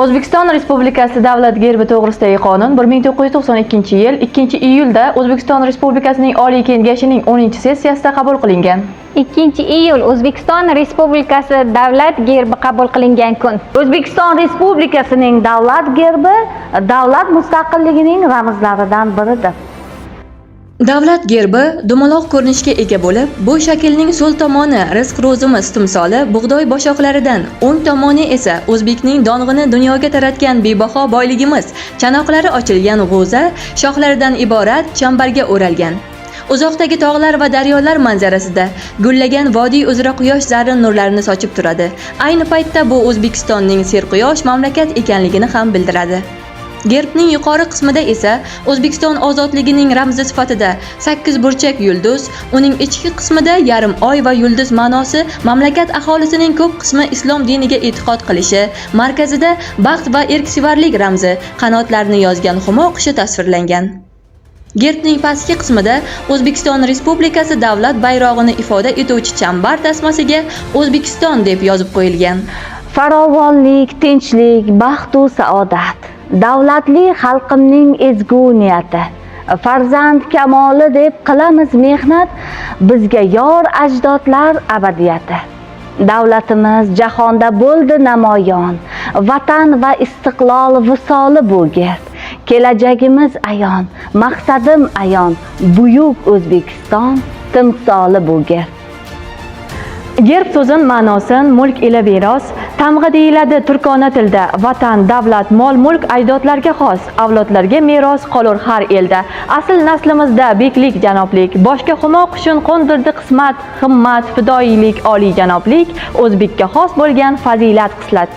O'zbekiston Respublikasi davlat gerbi to'g'risidagi qonun 1992-yil 2-iyulda O'zbekiston Respublikasining Oliy Kengashining 10-sessiyasida qabul qilingan. 2 iyul O'zbekiston Respublikasi davlat gerbi qabul qilingan kun. O'zbekiston Respublikasining davlat gerbi davlat mustaqilligining ramzlaridan biridir. Davlat gerbi dumaloq ko'rinishga ega bo'lib, bu shaklning so'l tomoni rizq ro'zimiz timsoli bug'doy boshoqlaridan, o'ng tomoni esa o'zbekning dong'ini dunyoga taratgan bebaho boyligimiz, chanoqlari ochilgan g'o'za shoxlaridan iborat chambarga o'ralgan. Uzoqdagi tog'lar va daryolar manzarasida gullagan vodiy uzra quyosh zarrin nurlarini sochib turadi. Ayni paytda bu O'zbekistonning serquyosh mamlakat ekanligini ham bildiradi. Gerbning yuqori qismida esa O'zbekiston ozodligining ramzi sifatida sakkizburchak yulduz, uning ichki qismida yarim oy va yulduz ma'nosi mamlakat aholisining ko'p qismi islom diniga e'tiqod qilishi, markazida baxt va erksevarlik ramzi qanotlarini yozgan humo qushi tasvirlangan. Gerbning pastki qismida O'zbekiston Respublikasi davlat bayrog'ini ifoda etuvchi chambar tasmasiga O'zbekiston deb yozib qo'yilgan. Farovonlik, tinchlik, baxtu saodat. Davlatli xalqimning ezgu niyati. Farzand kamoli deb qilamiz mehnat, bizga yor ajdodlar abadiyati. Davlatimiz jahonda bo'ldi namoyon. Vatan va istiqlol visoli bu gerb. Kelajagimiz ayon, maqsadim ayon, buyuk O'zbekiston timsoli bu gerb. Gerb so'zin ma'nosin mulk ila meros, tamg'a deyiladi turkona tilda. Vatan, davlat, mol-mulk ajdodlarga xos, avlodlarga meros qolur har elda. Asl naslimizda beklik, janoblik, boshga humo qushin qo'ndirdi qismat, himmat, fidoyilik, oliyjanoblik, o'zbekka xos bo'lgan fazilat, xislat.